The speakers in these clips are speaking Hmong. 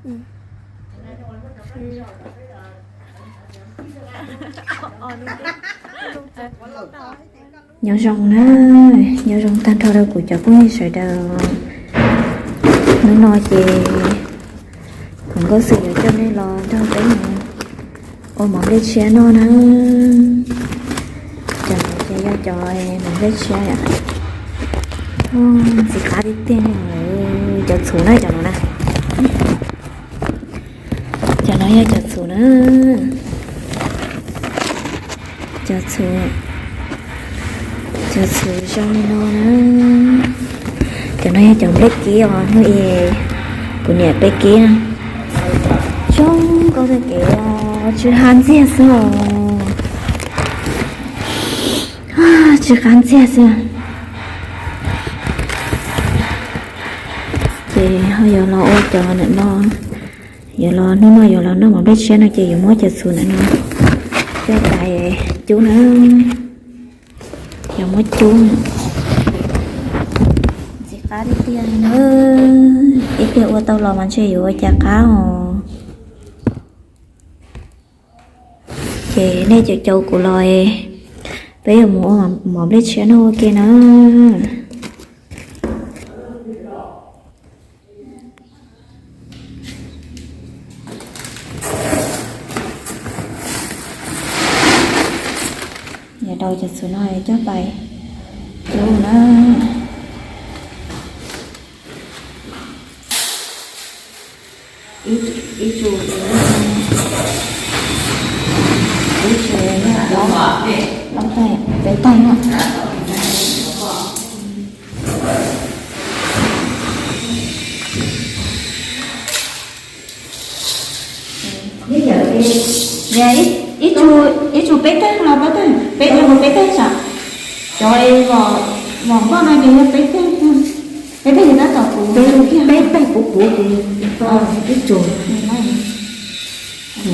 Nyob zoo na, nyob zoo tag nrho rau kuv cov phooj ywg sawv daws. Hnub no ces thaum Nkauj Xwm yuav coj nej los nrog peb mus ua mov nplej tshiab noj na. Cov no ces yog cov mov nplej tshiab yom. Ntxim qab tiag tiag li. Cov txhuv na, cov no na. Cov no yog cov txhuv na. Cov txhuv, cov txhuv zoo li no na. Cov no yog cov nplej kib os, hnub ib kuv niam peb kib na. Zoo nkauj tag kev os, tsw ha ntxiag xwb os. Tsw qab ntxiag xwb. Ces ho yuav los ua cov ntawm no, yuav los hnub no yuav los noj mov nplej tshiab no ces yuav muab cov txhuv ntawm no coj tais cub na. Yuav muab cub. Ntxim qab tiag tiag li na. Ib pliag ua tau los mas ntshe yuav ua cas qab os. Ces nej caum caum kuv los, peb yuav mus ua mov nplej tshiab noj ua ke na. Yav daus cov txhuv no coj tais cub na. Ib tsuj, ib tsuj, plaub taig, peb taig na. Ib tsuj, ib tsuj peb teg los plaub teg, peb teg, peb teg sav. Cov vos, vos nkoj no ces yog peb teg, peb teg tab tom puv, peb teg puv puv ces ib tsuj,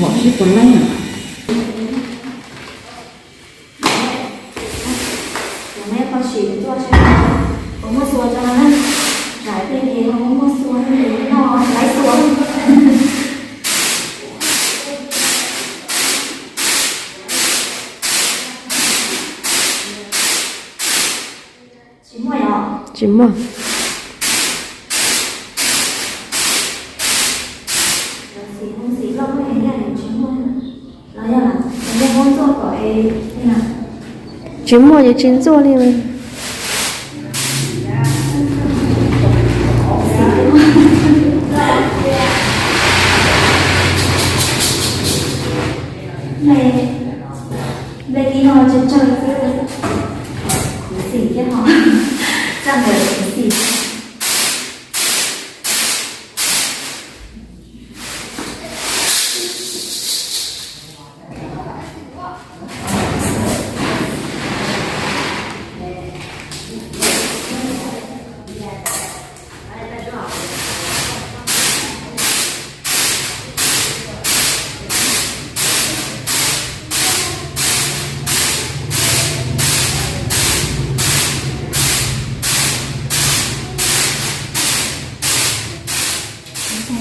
vos ib puas leej. Kuv muab qho sim tuaj seb puas muaj xua tso na. Nram tej ces ho muaj muaj xua, tej no laib xua. Tsis muaj yom? Tsis muaj. Los xim, xim loj, tsis muaj. Los yog, yog muab ntxuaj kom es, tsis muaj ces tsis ntxuaj li. Nplej kib no tsawg tsawg xwb. Kuv xim thiab ho, txaj muag kuv xim.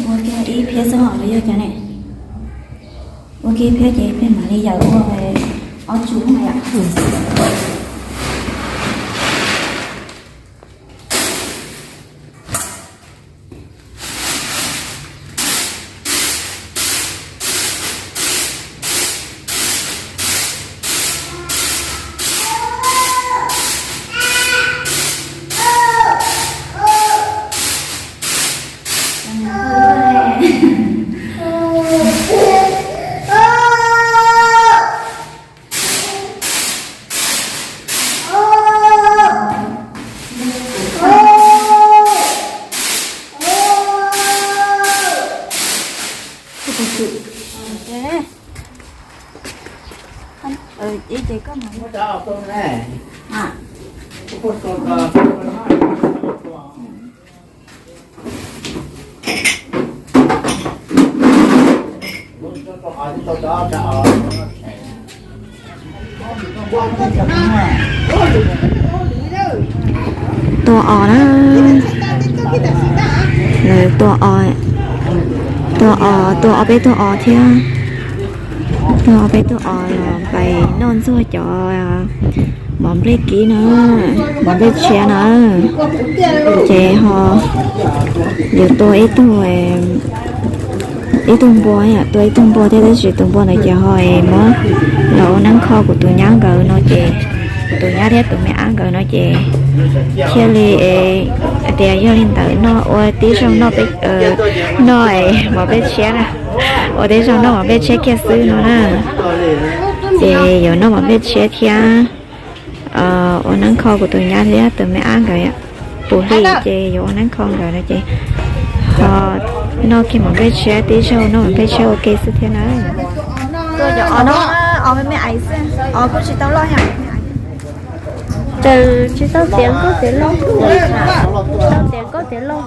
Ua kiag ib phiab xwb hos los yog cov ne? Ua kiag ib phiab ces peb mam li yawm ua ob tsuj na yom. Tua os na. Lawv tua os. Tua os, tua ob peb tug os thiab. Tua ob peb tug os los pais noj ntxuag cov mov nplej kib na, mov nplej tshiab na. Ces ho yuav tua ib tug, ib tug npua, tua ib tug npua thiab, tab sis tus npua ntawd ces ho es muab los ua neeb kho kuv tus nyab nkawd no ces, tus nyab thiab tus me ab nkawd no ces thiaj li, tias yog li ntawd no ua tib zoo noj, noj mov nplej tshiab na, ua tib zoo noj mov nplej tshiab kiag xwb no na. Ces yuav noj mov nplej tshiab thiab ua neeb kho kuv tus nyab thiab tus me ab nkawd. Puv hli ces yuav ua neeb kho nkawd no ces ho noj kiag mov nplej tshiab, tib zoo noj mov nplej tshiab ua ke xwb thiab na. Tua cov os no, os me me ais xwb, os kuj tsis tau loj yom. Ces tsis tau tiav nkauj tiav loj, tsis tau tiav nkauj tiav loj.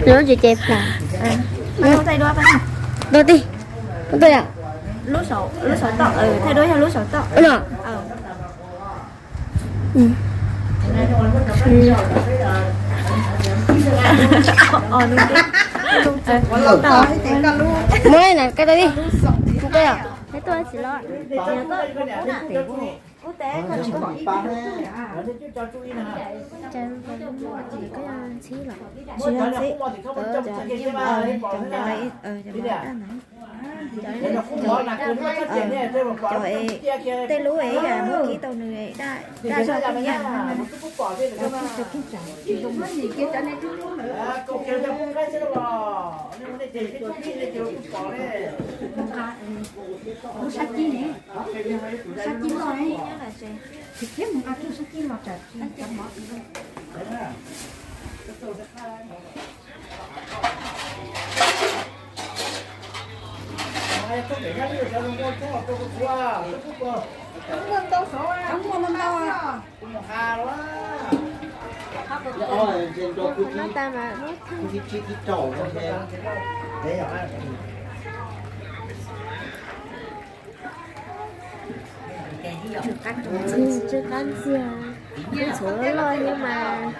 Nws tsis ces plam. Tua ti, tua yom. Lub saum toj, thaij duab yog lub saum toj no. Muab na, ntxhib los? Cov, cov, tej lub es yam muab kib tau nws daj, daj zog kib yam. Tsis qab ntxiag, ntxuav loj loj thiab mas,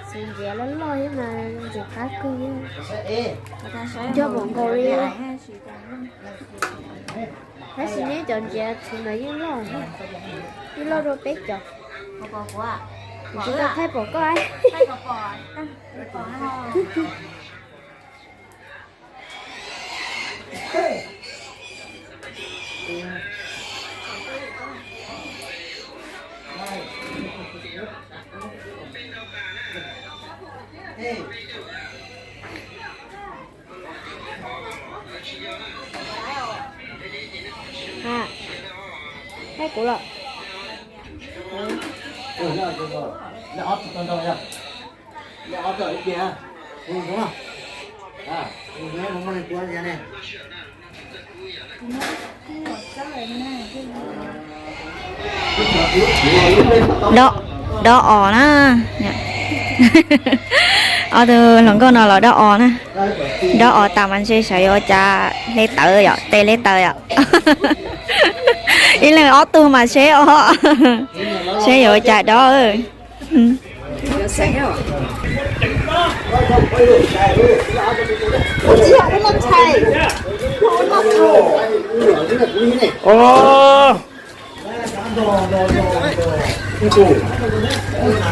txiv ntsiav loj loj thiab mas ntxim qab kawg. Cog pom nkaus li. Tab sis neb cov ntsiav txhuv ntawd yeej loj, yeej loj dua peb cov. Tsis tau thaij pom koj. Thaij kuv los. Dob os na. Ob tug hluas nkauj no los dob os na. Dob os tas mas ntshe xyov yuav ua cas hle tawv yom, tes hle tawv yom. Ib leeg ob tug mas seb os, seb yuav ua cas dob.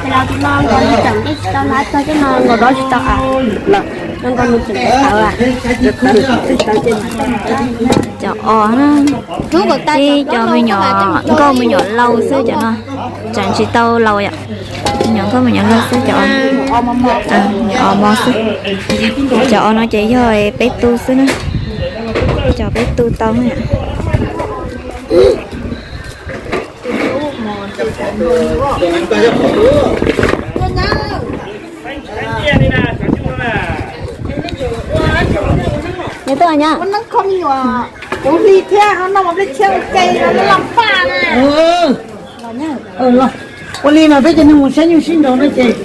Los tus no nkos nws tseem tsis tau hlais tag, cov no nkos dov tsis tau a. Nkos nws tseem tawv a. Cov os na, tib cov me nyuam nkauj me nyuam laus xwb cov no, tseem tsis tau laus yom. Me nyuam nkauj me nyuam laus xwb cov os, os mos xwb. Cov os no ces yog peb tug xwb na, cov peb tug tau na. Nyob tuaj nyab. Kuv hli thiab ho noj mov nplej tshiab ua ke no loj paj na. Ua li mas peb cov neeg mus saib nyuj sib nraus no ces.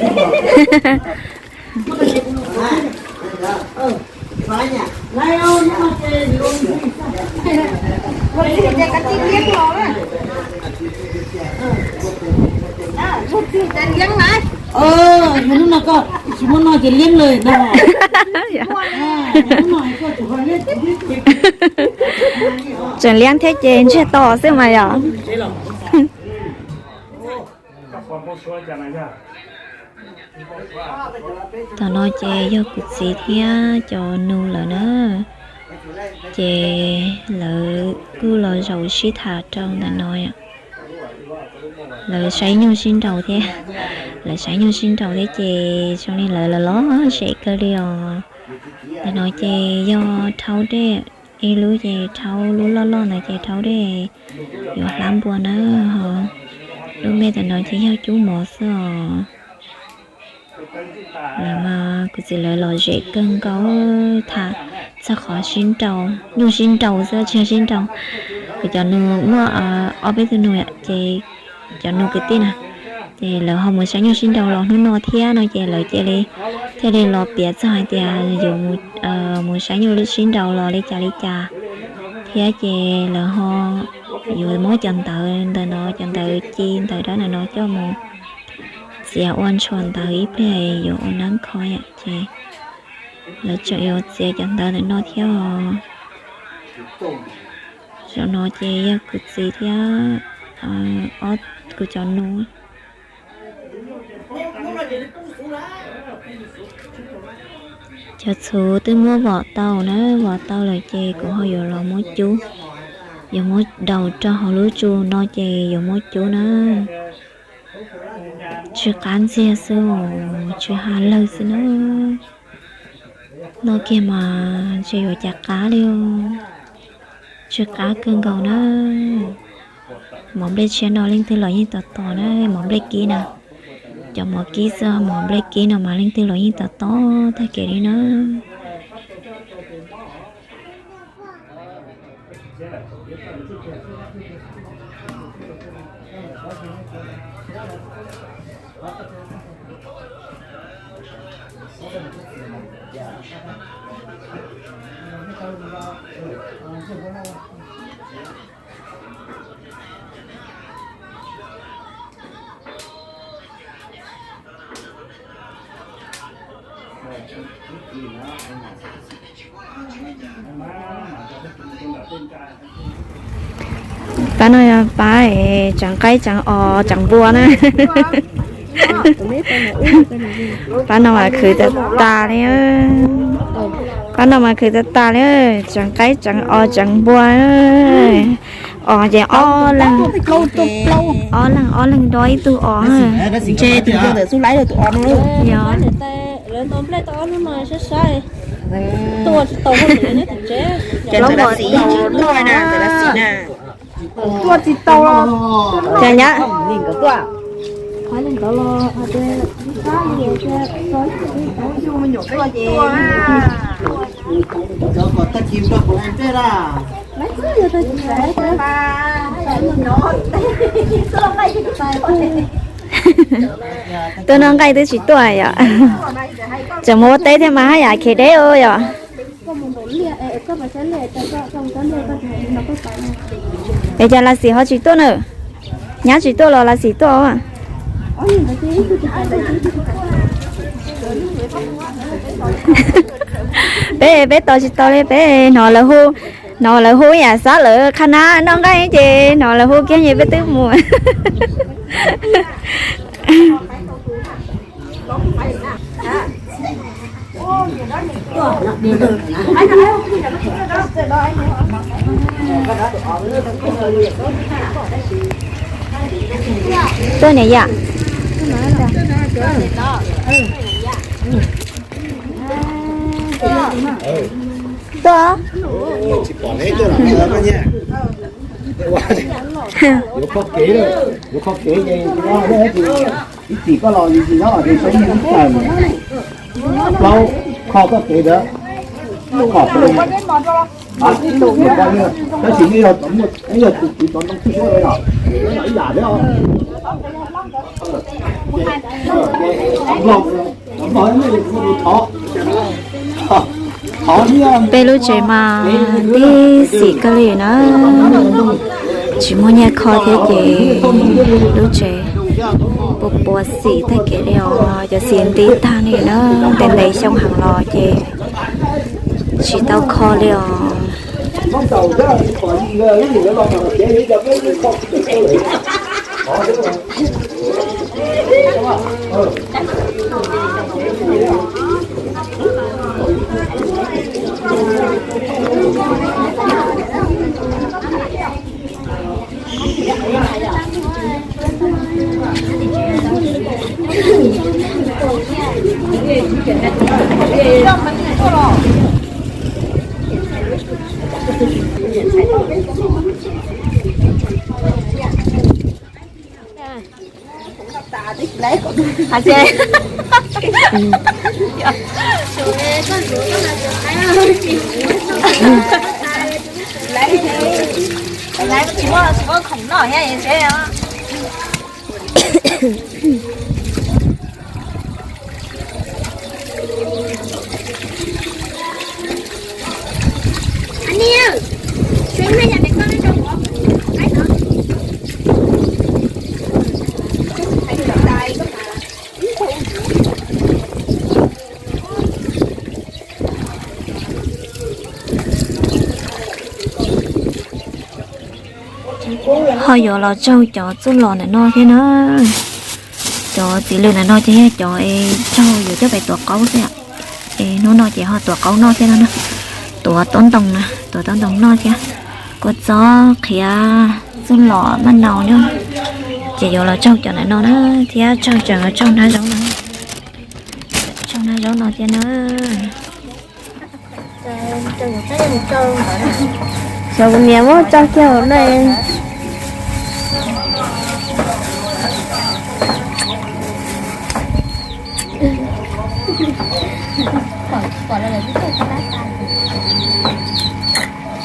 Tseem liab thiab ces ntsiag to xwb mas yom. Tam no ces yog kuv txiv thiab cov nus lawm na, ces lawv kuj los zaum sib tham rau ntawm no. Lawv saib nyuj sib nraus thiab, lawv saib nyuj sib nraus thiab ces zoo li lawv los lom zem kawg li os. Ntawm no ces yog rhaub dej, ib lub ces rhaub lub loj loj ntawd ces rhaub dej yuav hlab npua na, ho lub me ntawm no ces yog cub mov xwb os. Lawv mas kuv txiv lawv lom zem kawg nkaus, tham txog qhov sib nraus, nyuj sib nraus xwb tsis yog sib nraus. Kuv cov nus muaj ob peb tug nus ces cov nus kwv tij na, ces lawv ho mus saib nyuj sib nraus los hnub no thiab no ces lawv cia li thiaj li los piav txog hais tias yuav mus saib nyuj sib nraus los li cas li cas thiab ces lawv ho yuav muab cov ntawv ntawm no, cov ntawv ci ntawv dab ntawm no coj mus txiav ua ntshua ntawv ib pliag yuav ua nab kho yom ces lawv tseem yuav txiav cov ntawv ntawm no thiab os. Zaum no ces yog kuv txiv thiab ob kuv cov nus. Cov txhuv twb muab vom tau na, vom tau lawm ces kuv ho yuav los muab cub, yuav muab daus rau hauv lub tsu no ces yuav muab cub na. Tsw qab ntxiag xwb, tsw ha lawg xwb na. Noj kiag mas ntshe yuav cas qab li os. Tsw qab kawg nkaus na. Mov nplej tshiab no leej twg los yeej tos tos na, mov nplej kib na. Cov mov kib xwb, mov nplej kib no mas leej twg los yeej tos tos tag kev li na. Pab no yog pab tseev qaib tseev os tseev npua na. Pab no mas khwv tas tas li. Pab no mas khwv tas tas li, tseev qaib tseev os tseev npua. Os ces ob leeg, ob leeg ob leeg do ib tug os. Yog. Cas nyab. Tuaj noj nqaij twb tsis tuaj yom. Tseem mus ua teb thiab mas haj yam khiav deb yom. Es cas Lavxiv ho tsis tuaj na? Nyab tsis tuaj los Lavxiv tuaj? Peb, peb tos tsis tau li, peb hnov lawv hu, hnov lawv hu yam xav lawv qha nab noj nqaij ces hnov lawv hu kiag ces peb twb mus. Tuaj niam yam. Tuaj. Yuav kho kev, yuav kho kev ces ib txhis koj los ib txhis nyob ces saib ib txhis plaub kho koj kev ntawd. Tab sis yog tus kwv cov ntoo tub suab los ib yam thiab. Peb lub tsev mas tib xim kawg li na, tsis muaj nyiaj kho thiab ces lub tsev Puas puas xim tag kev li os, cov xim nti tag li na, ntev ntev xyoo heev los ces tsis tau kho li os. Ho yuav los tsaug cov txuj lom ntawm no thiab na. Cov txiv lws ntawm no ces yog cov es tsaug yuav coj pem tuav qaub xwb. Es hnub no ces ho tuav qaub noj thiab no na. Tuav taub ntoo na, tuav taub ntoo noj thiab. Kua txob qhiav, txuj lom maj nau nyob. Ces yuav los tsaug cov ntawm no na, thiab tsaug tseem tsaug hnab zaub no. Tsaug hnab zaub no thiab na. Xyov kuv niam muab tso kiag hauv no.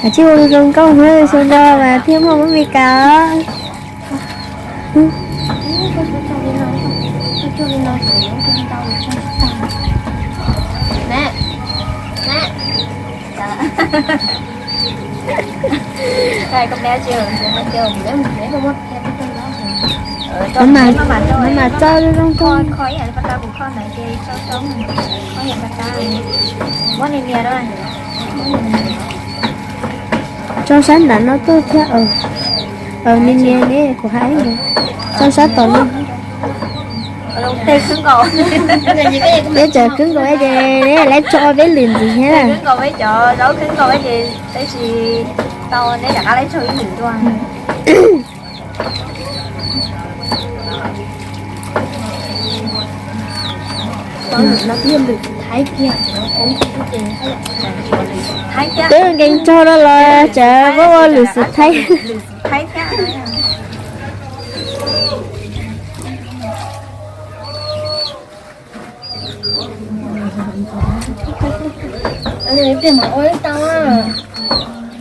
Tsis ua zoo nkauj xyoo no mas thiaj muaj muab Mes Kas. Mas tso zoo nkauj. Tso sab nram no tuaj thiab. Nias nias ne, kuv hais, tso sab tom no. Peb tseem khwb nkaus ces neb lawv tso peb lwm ntxiv thiab. Twb nkees tsaug no los tseem muab ua lwm xwm thaib.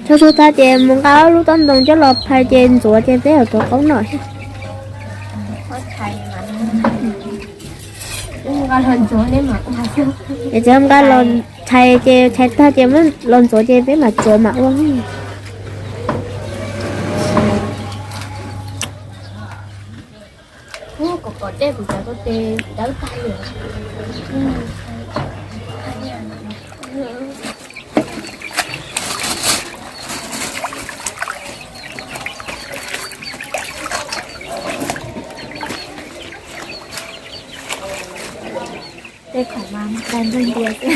Tso tseg tag ces mus nqa ob lub taub ntoo coj los phais ces ntxuav ces peb yuav tuav qaub noj. Es txawm nqa los phais ces phais tag ces muab los ntxuav ces peb mam tsuav mam ua. Tej khoom mas dai npleg ntias xwb.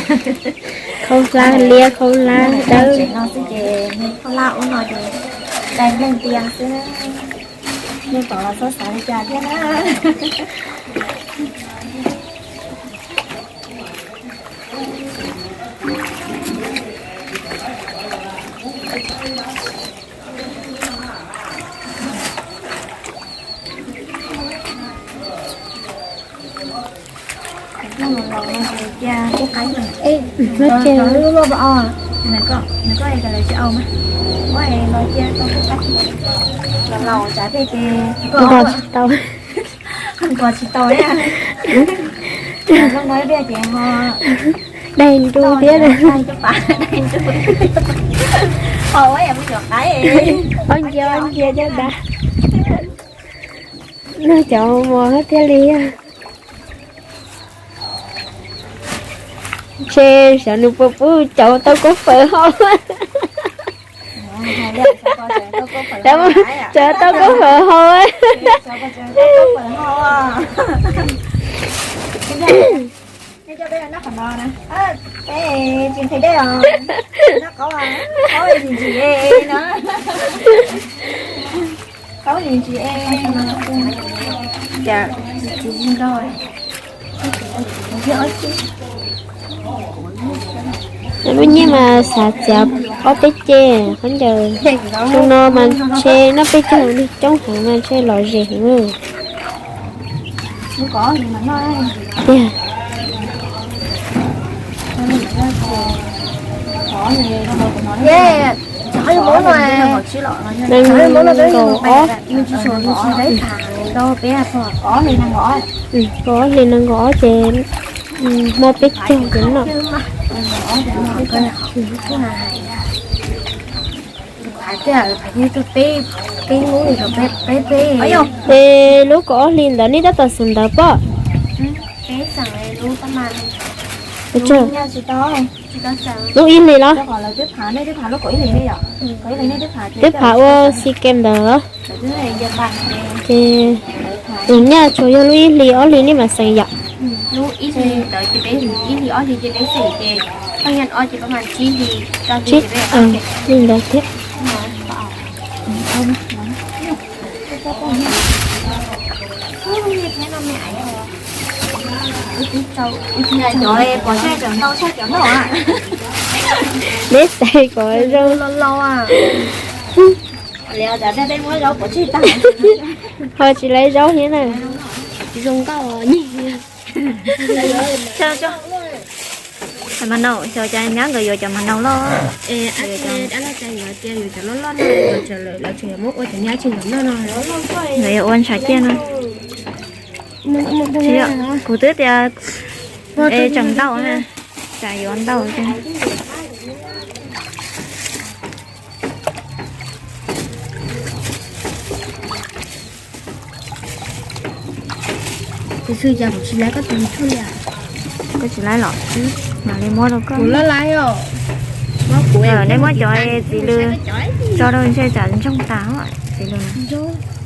Khaub hlab liab khaub hlab dawb. Tsev no xwb ces khaub hlab ub no ces dai npleg ntias xwb. Yeej tom los txhob xav li cas thiab na. Nqos tsis tau. Dai ntu thiab. Ob ncia ob ncia caj dav. Noj cov mov thiaj li. Ntshe xyov nws puas pub cov tau koob fawm haus. Cov tau koob fawm haus. Lub nyiaj mas xav txiav ob peb ceg khaub ncaws. Xyoo no mas ntshe noj peb caug coob heev mas ntshe lom zem heev tiag. Nees nkaum ob, kaum ob hli nees nkaum ob ces hmo peb caug ces noj. Es lub kaum ob hli ntawd nej tab tom xeem ntawv pob? Lub ib hlis los? Twb phav ua xi kem ntawd los? Ces tus nyaj tsuas yog lub ib hlis ob hlis nej mam xeem yom? Li ntawd thiab. Neb xaiv kom zoo. Ho tsis laiv zaub thiab na. Zoo nkauj. Mas nau xyov cas nyab nkawd yuav cov mas nau loj. Nkawd yuav ua ntshav ciaj no. Kuv twb tias es tseem ntau na, tsam yuav ntau. Koj tsis laiv los mam li muab rau koj. Nej muab cov txiv lws tso rau ntshe tsam ntsoog tas txiv lws.